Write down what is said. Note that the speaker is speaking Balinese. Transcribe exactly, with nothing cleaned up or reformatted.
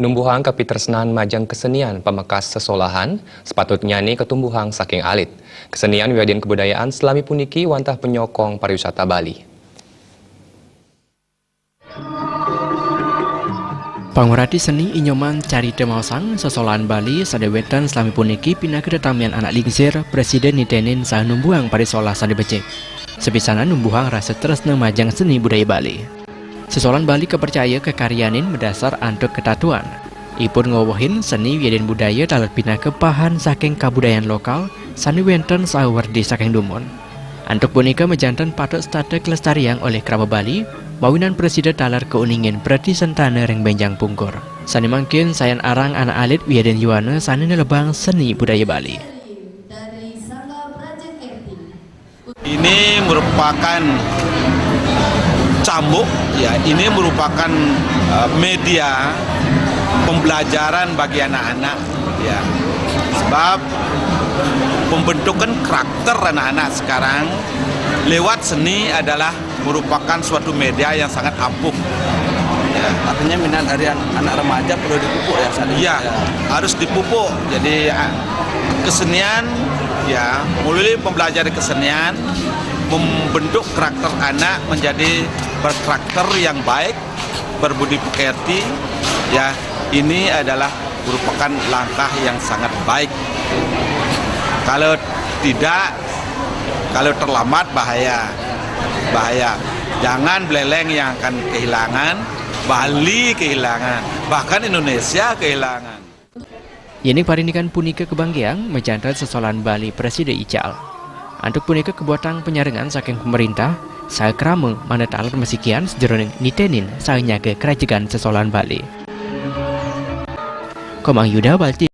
Numbuhang kapitresnan majeng kesenian pamekas sesolahan, sepatutnyane katumbuhang saking alit. Kesenian wiadin kebudayaan salami puniki wantah penyokong pariwisata Bali. Pangurati seni i Nyoman carita maosang, sesolahan Bali sane wenten salami puniki pinaka tetamian anak lingsir, prasida nitenin saha numbuhang parisolah sane becik. Sapisanan numbuhang rasa tresna majeng seni budaya Bali. Sesolahan Bali kapercaya kakaryanin madasar antuk katatuan. Ipun ngwewehin seni wiadin budaya taler pinaka pahan saking kabudayan lokal sane wenten saha werdi saking dumun. Antuk punika majanten patut setata kalestariang olih krama Bali, mawinan prasida taler kauningin pratisentana ring benjang pungkur. Sane mangkin sayan arang anak alit wiadin yuana sane nelebang seni budaya Bali. Ini merupakan cambuk, ya, ini merupakan, eh, media pembelajaran bagi anak-anak, ya. Sebab pembentukan karakter anak-anak sekarang lewat seni adalah merupakan suatu media yang sangat ampuh. Ya. Artinya minat dari an-, anak remaja perlu dipupuk ya, saat ini? Ya, harus dipupuk. Jadi, a-, kesenian, ya, melalui pembelajaran kesenian, membentuk karakter anak menjadi berkarakter yang baik, berbudi pekerti, ya, ini adalah merupakan langkah yang sangat baik. Kalau tidak, kalau terlambat, bahaya, bahaya. Jangan Buleleng yang akan kehilangan, Bali kehilangan, bahkan Indonesia kehilangan. Yening parindikan punika kabanggiang, majanten sesolahan Bali prasida ical. Antuk punika kabuatang panyarengan saking pamarintah, saha krama mangda taler masikian sajeroning nitenin saha nyaga krajegan sesolahan Bali. Komang Yuda, Bali.